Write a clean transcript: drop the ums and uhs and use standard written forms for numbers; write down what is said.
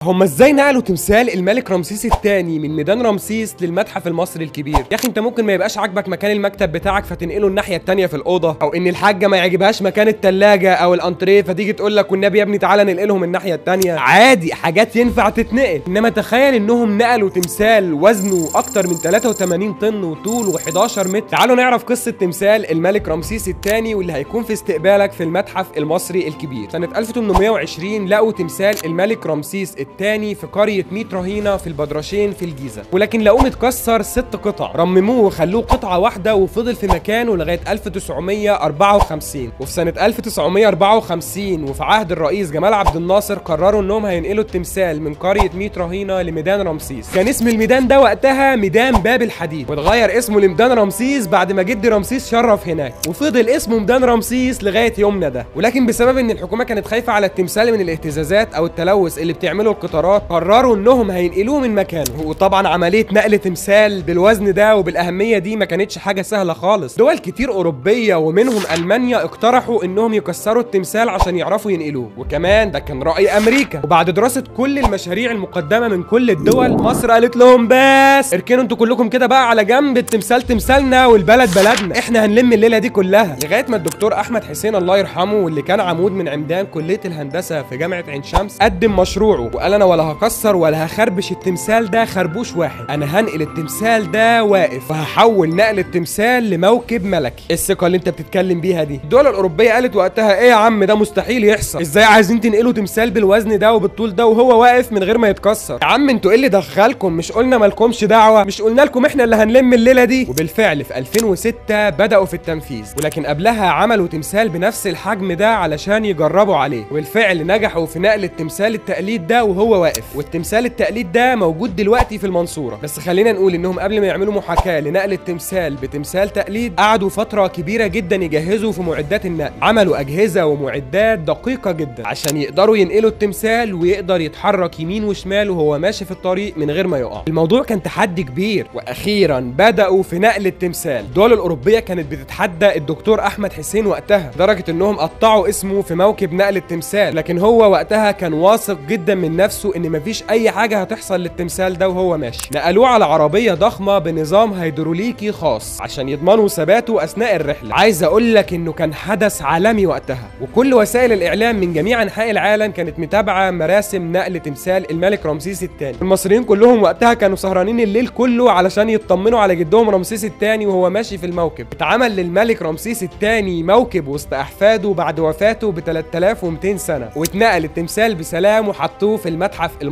هم ازاي نقلوا تمثال الملك رمسيس الثاني من ميدان رمسيس للمتحف المصري الكبير؟ يا اخي انت ممكن ما يبقاش عاجبك مكان المكتب بتاعك فتنقله الناحية الثانية في الاوضة، او ان الحاجة ما يعجبهاش مكان الثلاجة او الانتريه فتيجي تقول لك والنبي يا ابني تعالى ننقلهم الناحية الثانية. عادي، حاجات ينفع تتنقل. انما تخيل انهم نقلوا تمثال وزنه اكتر من 83 طن وطوله 11 متر. تعالوا نعرف قصة تمثال الملك رمسيس الثاني واللي هيكون في استقبالك في المتحف المصري الكبير. سنة 1820 لقوا تمثال الملك رمسيس الثاني في قرية ميت رهينة في البدرشين في الجيزة، ولكن لقوه متكسر 6 قطع، رمموه وخلوه قطعه واحدة وفضل في مكانه لغاية 1954. وفي سنة 1954 وفي عهد الرئيس جمال عبد الناصر قرروا انهم هينقلوا التمثال من قرية ميت رهينة لميدان رمسيس. كان اسم الميدان ده وقتها ميدان باب الحديد، واتغير اسمه لميدان رمسيس بعد ما جد رمسيس شرف هناك، وفضل اسمه ميدان رمسيس لغاية يومنا ده. ولكن بسبب ان الحكومة كانت خايفة على التمثال من الاهتزازات او التلوث اللي بتعمله القطارات، قرروا انهم هينقلوه من مكانه. وطبعا عملية نقل تمثال بالوزن ده وبالاهميه دي ما كانتش حاجة سهلة خالص. دول كتير اوروبية ومنهم المانيا اقترحوا انهم يكسروا التمثال عشان يعرفوا ينقلوه، وكمان ده كان راي امريكا. وبعد دراسة كل المشاريع المقدمة من كل الدول، مصر قالت لهم بس اركنوا انتوا كلكم كده بقى على جنب، التمثال تمثالنا والبلد بلدنا، احنا هنلم الليلة دي كلها. لغاية ما الدكتور احمد حسين الله يرحمه، واللي كان عمود من عمدان كليه الهندسة في جامعه عين شمس، قدم مشروعه وقال انا ولا هكسر ولا هخربش التمثال ده خربوش واحد، انا هنقل التمثال ده واقف، وهحول نقل التمثال لموكب ملكي. الثقة اللي انت بتتكلم بيها دي، الدول الاوروبية قالت وقتها ايه يا عم ده مستحيل يحصل، ازاي عايزين تنقلوا تمثال بالوزن ده وبالطول ده وهو واقف من غير ما يتكسر؟ يا عم انتوا ايه اللي دخلكم؟ مش قلنا مالكمش دعوه؟ مش قلنا لكم احنا اللي هنلم الليلة دي؟ وبالفعل في 2006 بداوا في التنفيذ، ولكن قبلها عملوا تمثال بنفس الحجم ده علشان يجربوا عليه، وبالفعل نجحوا في نقل التمثال التقليد ده وهو واقف. والتمثال التقليد ده موجود دلوقتي في المنصورة. بس خلينا نقول انهم قبل ما يعملوا محاكاة لنقل التمثال بتمثال تقليد قعدوا فترة كبيرة جدا يجهزوا في معدات النقل، عملوا اجهزة ومعدات دقيقة جدا عشان يقدروا ينقلوا التمثال ويقدر يتحرك يمين وشمال وهو ماشي في الطريق من غير ما يقع. الموضوع كان تحدي كبير، واخيرا بداوا في نقل التمثال. الدول الاوروبية كانت بتتحدى الدكتور احمد حسين وقتها لدرجة انهم قطعوا اسمه في موكب نقل التمثال، لكن هو وقتها كان واثق جدا من نفسه ان مفيش اي حاجة هتحصل للتمثال ده وهو ماشي. نقلوه على عربية ضخمة بنظام هيدروليكي خاص عشان يضمنوا ثباته اثناء الرحلة. عايز اقول لك انه كان حدث عالمي وقتها، وكل وسائل الاعلام من جميع انحاء العالم كانت متابعه مراسم نقل تمثال الملك رمسيس الثاني. المصريين كلهم وقتها كانوا سهرانين الليل كله علشان يطمنوا على جدهم رمسيس الثاني وهو ماشي في الموكب. اتعمل للملك رمسيس الثاني موكب وسط احفاده بعد وفاته ب 3200 سنة، واتنقل التمثال بسلام وحطوه في المتحف المصري.